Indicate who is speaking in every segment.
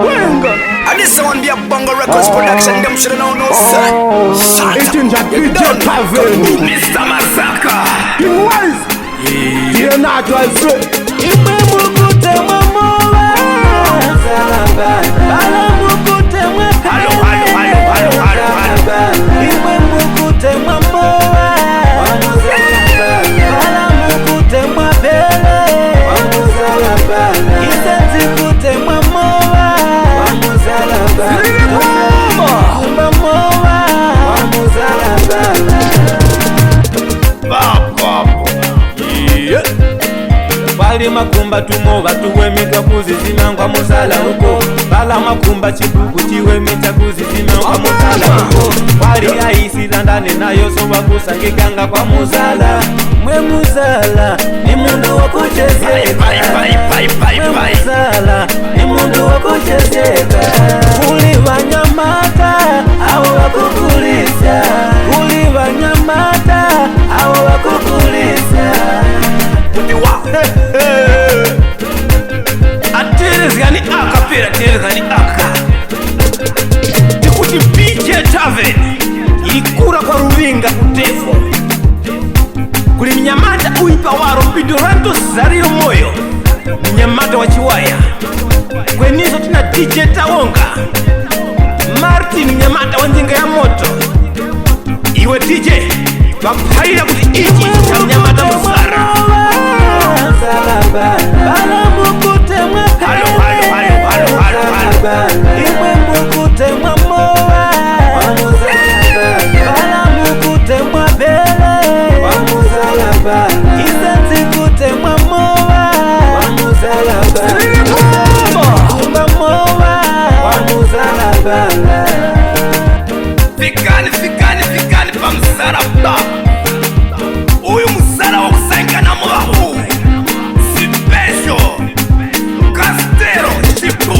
Speaker 1: Wenga.
Speaker 2: And this one be a Bongo Records production. Them should know no son. Shut
Speaker 1: It in
Speaker 2: up.
Speaker 1: the
Speaker 2: You
Speaker 1: DJ
Speaker 2: done.
Speaker 1: Pavel.
Speaker 2: Mr. Masaka.
Speaker 1: King Wise. Dear not was
Speaker 3: Imwe mukutemwa mowa Bala mukutemwa
Speaker 2: Hello, hello, hello, hello, hello, hello.
Speaker 3: Imwe mukutemwa mowa Bala mukutemwa bele Isenzi kutemwa mowa Kumba mowa Pali makumba tumo batuwemika kuzizima ngwa musala uko bala makumba chibuku chiwemita kuzizima ngwa musala uko pali aisilandane nayo so wakusangikanga kwa musala mwe musala ni mundu wakuchezeka
Speaker 2: Bye, bye, bye, bye,
Speaker 3: mwe
Speaker 2: bye.
Speaker 3: musala ni mundu wakuchezeka kuli banyamata abo bakukulisa kuli banyamata abo bakukulisa
Speaker 4: Aterezani aka pera terezani aka tikuti BJ Tavern ilikura kwa Ruvinga kutevo kuli mnyamata uipa waro Pidoranto Zariro Moyo mnyamata wa Chiwaya kwenizo tina DJ Tawonga Martin mnyamata wa njinga ya moto iwe DJ vaphalira kuti ichi cha mnyamata musara.
Speaker 2: Hello, hello, hello, hello, hello, hello.
Speaker 3: Imwe mukutemwa mowa Bala mukutemwa bele Isenzi kutemwa mowa Kumba mowa
Speaker 2: Fikani, fikani, fikani pa msara ba. Uyu musara wa kusenga na mwa huu. Sipesho. Castero, Chipu.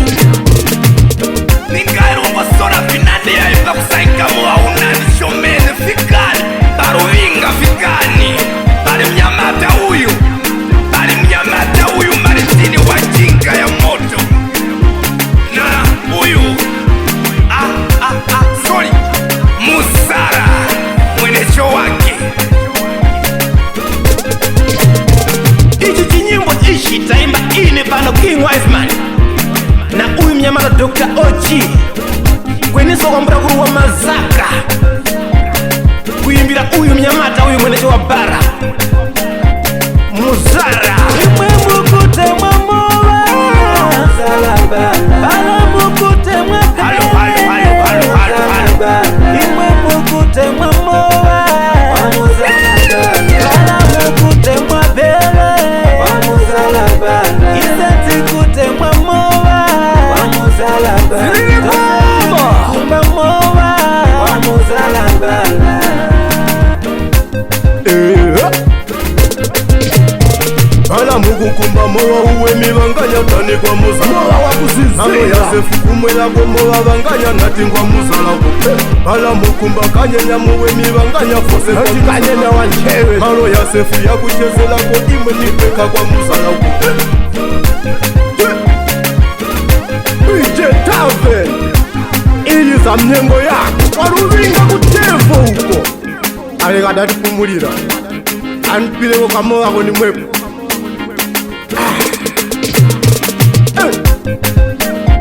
Speaker 2: Ningairo wasora finandi ya ipa kusenga mwa unani shomene. Fikani, baruvinga fikani. Bali mnyamata uyu. Bali mnyamata uyu maritini wa jinga ya moto. Na uyu sorry musara mwenecho wake
Speaker 4: Ichi chinyimbo ichi taimba ine pano King Wiseman na uyu mnyamata Dr. OG kweniso kwambura kuri wa Mazaka kuimbira uyu mnyamata uyu mwenecho wa bara Muzara.
Speaker 3: Imwe mukutemwa mowa Bala mukutemwa
Speaker 2: Hello, hello, hello, hello, hello, hello.
Speaker 3: Imwe mukutemwa mowa Bala mukutemwa bele Isenzi kutemwa mowa Kumba mowa
Speaker 1: Ala mukukumba mowa uwe mibanganya tani kwa muzala
Speaker 4: Mowa wa kuzizira.
Speaker 1: Nalo Yosefu kumwelako mowa banganya nati kwa muzalako Ala mukumba kanyenya muwe mibanganya fose kwa
Speaker 4: Nati kanyenya
Speaker 1: muzalako.
Speaker 4: wa nchewe.
Speaker 1: Malo Yosefu yakuchezelako imwe nipeka kwa muzalako
Speaker 4: BJ Tavern ili za mnyengo yako waruvinga kutevo uko aleka adatipumulira anipileko kamowa ni mwepo. Eh.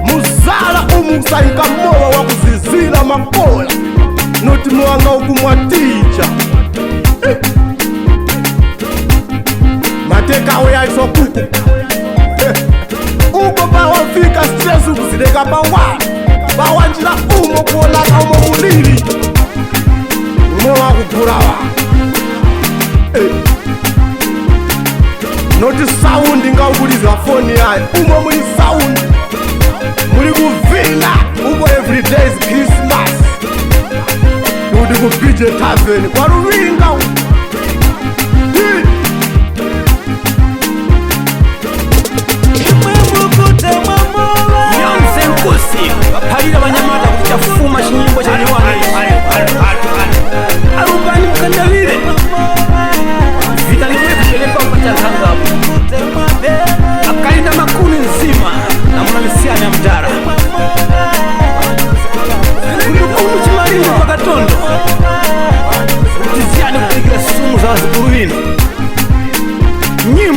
Speaker 4: Muzala umusaika mowa wakuzizila makola noti mwanga ukumwaticha. Eh. Matekawe yaiswa kuku uko pawafika stress ukuzileka pawa pawanjira umo kuolaka umo mulili umo wakugulawa. Eh. Noti saundi ngaukulizira foni yayo umo muli saundi muli kuvina uko everyday is Christmas kuti ku BJ Tavern kwaruvinga
Speaker 3: Imwe mukutemwa mowa
Speaker 4: Yonse Nkusi vaphalira vanyamata kuti chafuma chinyimbo cha nyuwano ichi arupani mukandavire vita limwe kupelekwa pachankangapo
Speaker 3: Mukutemwa bele
Speaker 4: akalinda makuni nzima.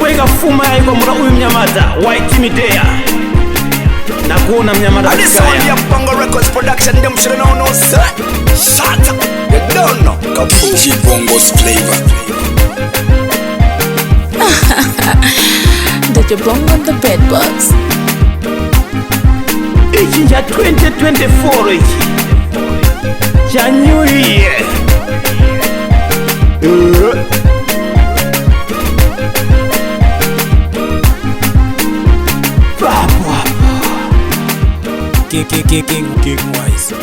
Speaker 4: Nyimbo ikafuma yaikwamura uyu mnyamata waitimideya nakuona mnyamata
Speaker 2: And this one,
Speaker 4: kusikaya.
Speaker 2: the Bongo Records production, them should know no sir. Shut up, you don't know. Kaboom.
Speaker 5: DJ Bongo's flavor.
Speaker 6: DJ Bongo on the bedbugs.
Speaker 4: Ichi nja 2024 ichi cha new year. Papo hapo.
Speaker 7: King, King, King, King, King Wise.